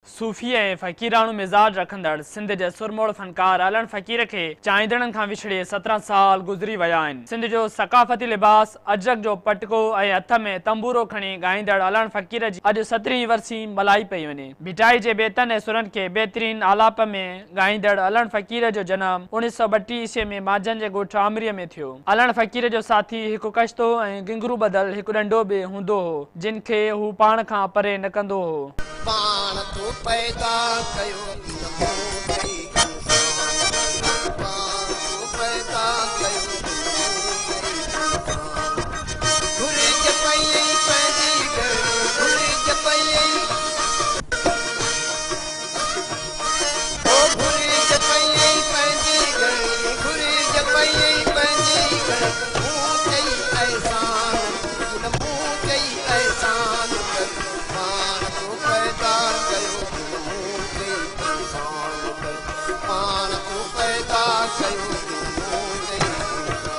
صوفي ۽ فقيراڻو مزاج رکندڙ سنڌ جي سرموڙ فنڪار علڻ فقير کي چاهيندڙن کان وڇڙي 17 سال گذري ويا آهن. سنڌ جو ثقافتي لباس اجرڪ جو پٽڪو ۽ هٿ ۾ تنبورو کڻي ڳائيندڙ علڻ فقير جي اڄ سترهين ورسي ملهائي پئي وڃي. ڀٽائي جي بيتن ۽ سرن کي بهترين آلاپ ۾ ڳائيندڙ علڻ فقير جو جنم 1932 عيسوي ۾ مانجهند جي ڳوٺ آمريء ۾ ٿيو. علڻ فقير جو ساٿي هڪ ڪشتو ۽ گهنگهرو ٻڌل هڪ ڏنڊو به هوندو هو. جن کي هو پاڻ کان پري نه ڪندو هو. پاڻ تو پيدا ڪيو نه مون تي انسان ڪر پاڻ تو پيدا ڪيو نه مون تي انسان گهرج پئي پنهنجي گهڻي گهرج پئي او گهرج پئي پنهنجي گهڻي گهرج پئي پنهنجي گهڻي مون تي احسان نه مون تي احسان ڪر پاڻ تو پيدا ڪيو نه مون تي احسان ڪر پاڻ تو پيدا ڪيو نه مون تي احسان.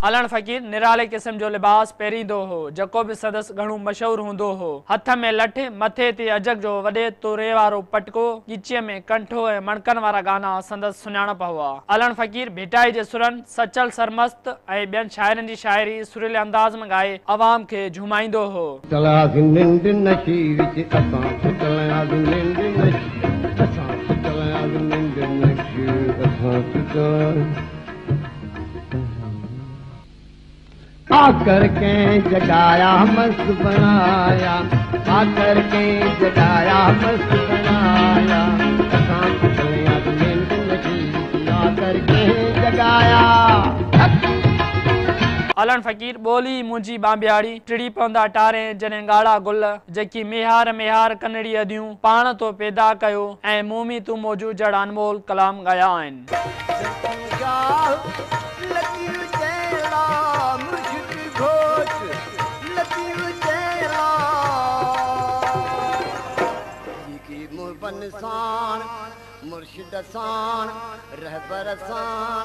علڻ فقير نرالي قسم جو لباس پهريندو هو، جيڪو به سندس گهڻو مشهور هوندو هو. هٿ ۾ لٺ، مٿي تي اجرڪ جو وڏي طري وارو پٽڪو، ڳچيء ۾ ڪنٺو ۽ مڻڪن وارا ڳانا سندس سڃاڻپ هئا. علڻ فقير ڀٽائي جي سرن، سچل سرمست ۽ ٻين شاعرن جي شاعري سريلي انداز ۾ ڳائي عوام کي جهومائيندو هو. ستل ننڊ نشي وچ اسان ستل ننڊ نشي اسان ستل ننڊ نشي اسان ستل آخر ڪنهن جڳايا مست بڻايا آخر ڪنهن جڳايا مست بڻايا اسان ستل ننڊ نشي وچ آخر ڪنهن جڳايا. علڻ فقير ٻولي منهنجي ٻانڀياڙي، ٽڙي پوندا ٽارين جڏهن ڳاڙها گل، جيڪي ميهار ميهار ڪنڙي اديون، پاڻ تو پيدا ڪيو ۽ مون ۾ تون موجود جهڙا انمول ڪلام ڳايا آهن. مرشد ساڻ رهبر ساڻ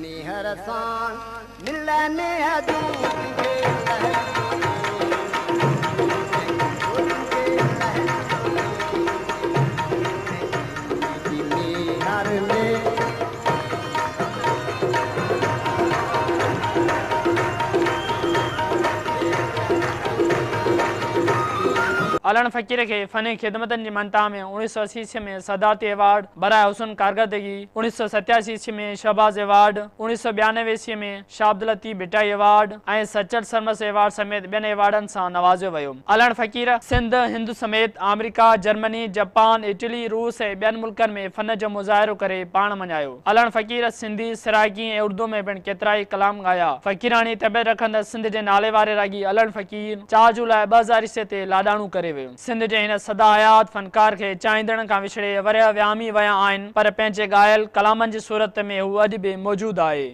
ميهر ساڻ ملن علڻ فقير کي فني خدمتن جي مڃتا ۾ 1980 عيسوي ۾ صدارتي ايوارڊ براء حسن ڪارڪردگي، 1987 عيسوي ۾ شهباز ايوارڊ، 1992 عيسوي ۾ شاهه عبداللطيف ڀٽائي ايوارڊ ۽ سچل سرمست ايوارڊ سميت ٻين ايوارڊن سان نوازيو ويو. علڻ فقير سنڌ، هند سميت آمريڪا، جرمني، جپان، اٽلي، روس ۽ ٻين ملڪن ۾ فن جو مظاهرو ڪري پاڻ مڃايو. علڻ فقير سنڌي، سرائيڪي ۽ اردو ۾ پڻ ڪيترائي ڪلام ڳايا. فقيراڻي طبيعت رکندڙ سنڌ جي ناليواري راڳي علڻ فقير 4 جولاء 2000 عيسوي تي لاڏاڻو ڪري ويو. سنڌ جي هن سدا حيات فنڪار کي چاهيندڙن کان وڇڙي ورهيه وهامي ويا آهن پر پنهنجي ڳايل ڪلامن جي صورت ۾ هو اڄ به موجود آهي.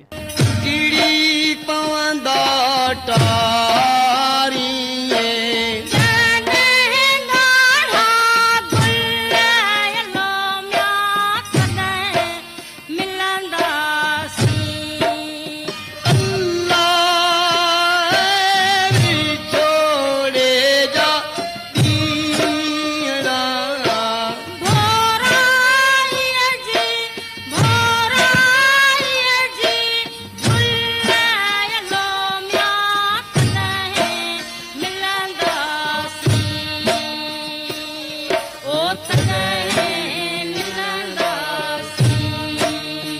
ٽڙي پوندا ٽارين. جڏهن ڳاڙها گل لوميا تڏهن ملنداسين. الله وڇوڙي جا ڏينهڙا. ڀورائيء جي ڀورائيء جي ڀل لوميا تڏهن ملنداسين. او تڏهن.